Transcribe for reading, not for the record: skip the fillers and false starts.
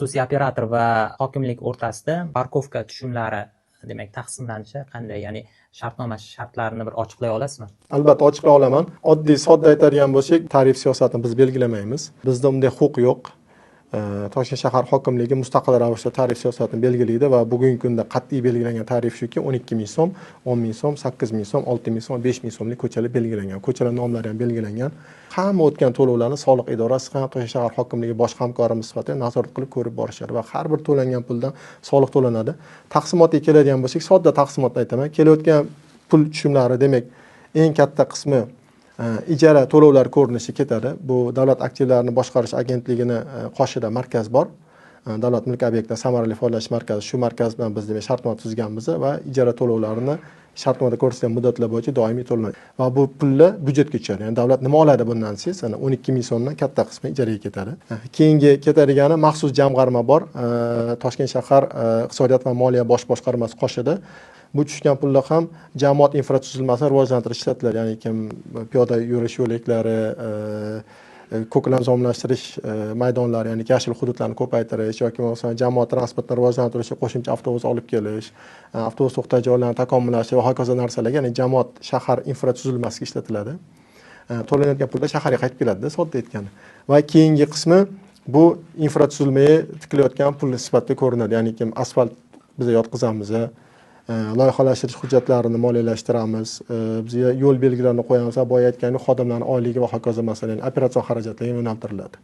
Xususiy operator va hokimlik o'rtasida parkovka tushumlari, demak, taqsimlanishi qanday? Ya'ni shartnoma shartlarini bir ochiqlay olasizmi? Albatta, ochiqlay olaman. Oddiy, sodda aytadigan bo'lsak, tarif siyosatini biz belgilamaymiz. Bizda unday huquq yo'q. Toshkent shahar hokimligi mustaqil ravishda tarif siyosatini belgilaydi va bugungi kunda qat'iy belgilangan tarif shuki, 12 ming so'm, 10 ming so'm, 8 ming so'm, 6 ming so'm, 5 ming so'mlik ko'chalar belgilangan, ko'chalar nomlari ham belgilangan. Hamma o'tgan to'lovlarni soliq idorasi ham, Toshkent shahar hokimligi bosh hamkorimiz sifatida nazorat qilib, ko'rib borishadi va har bir to'langan puldan soliq to'lanadi. Taqsimotga keladigan bo'lsak, sodda taqsimotni aytaman. Kelayotgan pul tushumlari, demak, eng katta qismi ijara to'lovlari ko'rinishida ketadi. Bu Davlat aktivlarini boshqarish agentligini qoshida markaz bor, Davlat mulk obyektidan samarali foydalanish markazi. Shu markaz bilan biz, demak, shartnoma tuzganmiz va ijara to'lovlarini shartnomada ko'rsatilgan muddatlar bo'yicha doimiy to'lanadi va bu pullar byudjetga tushadi. Ya'ni davlat nima oladi bundan desangiz, ana 12 ming so'mdan katta qismi ijaraga ketadi. Keyingi ketadigani maxsus jamg'arma bor, Toshkent shahar iqtisodiyot va moliya bosh boshqarmasi qoshida. Bu tushgan pullar ham jamoat infratuzilmasini rivojlantirish ishlatiladi, ya'ni kim piyoda yurish yo'laklari, ko'klamzorlashtirish maydonlari, ya'ni yashil hududlarni ko'paytirish yoki bo'lmasa jamoat transportini rivojlantirishga qo'shimcha avtobus olib kelish, avtobus to'xtash joylarini takomillashtirish va hokazo narsalarga, ya'ni jamoat shahar infratuzilmasiga ishlatiladi. To'lanayotgan pullar shaharga qaytib keladida, sodda aytganda. Va keyingi qismi bu infratuzilmaga tikilayotgan pul sifatida ko'rinadi, ya'ni kim asfalt biza yotqizamiz, loyihalashtirish hujjatlarini moliyalashtiramiz, bizga yo'l belgilarini qo'yamiz va boya aytgandek, xodimlarni oyligi va hokazo masalan, operatsion xarajatlarga yo'naltiriladi.